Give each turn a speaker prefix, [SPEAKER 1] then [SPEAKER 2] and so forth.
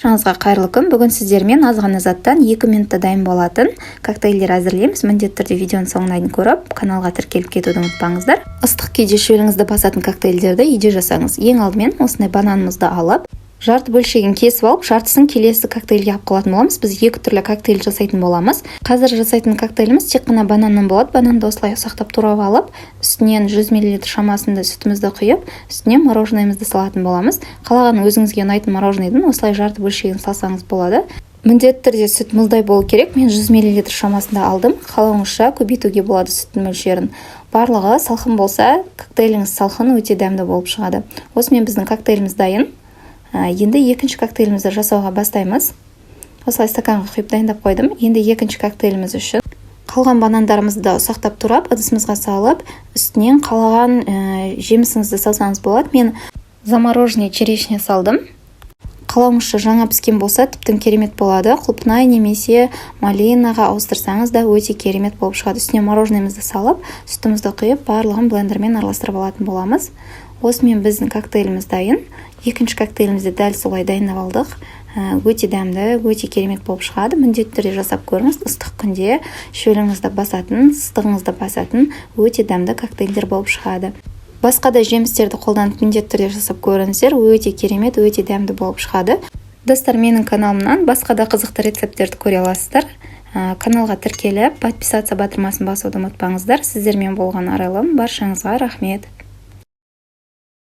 [SPEAKER 1] Баршаңызға қайырлы күн! Бүгін сіздермен аз ғана заттан 2 минутта дайын болатын коктейльдер әзірлейміз. Міндетті түрде видеоның соңына дейін көріп, каналға тіркеліп кетуді ұмытпаңыздар. Ыстық күйде шөліңізді басатын коктейльдерді үйде жасаңыз. Ең алдымен осындай бананымызды алып, жарты бөлшегін кесіп алып, жартысын келесі коктейльге алып қалатын боламыз. Біз екі түрлі коктейль жасайтын боламыз. Қазір жасайтын коктейліміз тек қана бананнан болады. Бананды осылай ұсақтап турап алып, үстінен 100 мл шамасында сүтімізді құйып, үстіне мороженыйымызды салатын боламыз. Қалаған өзіңізге ұнайтын мороженыйдың осылай жарты бөлшегін салсаңыз болады. Міндетті түрде сүт мұздай болу керек. Мен 100 мл шамасында алдым, қалауыңызша көбейтуге болады сүттің мөлшерін. Барлығы салқын болса, коктейліңіз салқын, өте дәмді болып шығады. Осымен біздің коктейліміз дайын. Енді екінші коктейлімізді жасауға бастаймыз. Осылай стаканға құйып, дайындап қойдым. Енді екінші коктейліміз үшін қалған банандарымызды да ұсақтап турап, ыдысымызға салып, үстінен қалаған жемісіңізді салсаңыз болады. Мен замороженный черешня салдым. Қалауыңызша, жаңа піскен болса, тіптен керемет болады. Құлпынай немесе малинаға ауыстырсаңыз да, өте керемет болып шығады. Үстіне мороженыйымызды салып, сүтімізді құйып, барлығын блендермен араластырып алатын боламыз. Осымен біздің коктейліміз дайын. Екінші коктейлімізді дәл солай дайындап алдық. Өте дәмді, өте керемет болып шығады. Міндетті түрде жасап көріңіз. Ыстық күнде шөліңізді басатын, ыстығыңызды басатын өте дәмді коктейльдер болып шығады. Басқа да жемістерді қолданып, міндетті түрде жасап көріңіздер. Өте керемет, өте дәмді болып шығады. Достар, менің каналымнан басқа да қызықты рецепттерді көре аласыздар. Каналға тіркеліп, подписаться батырмасын басуды ұмытпаңыздар. Сіздермен болған Арайлым. Баршаңызға рахмет.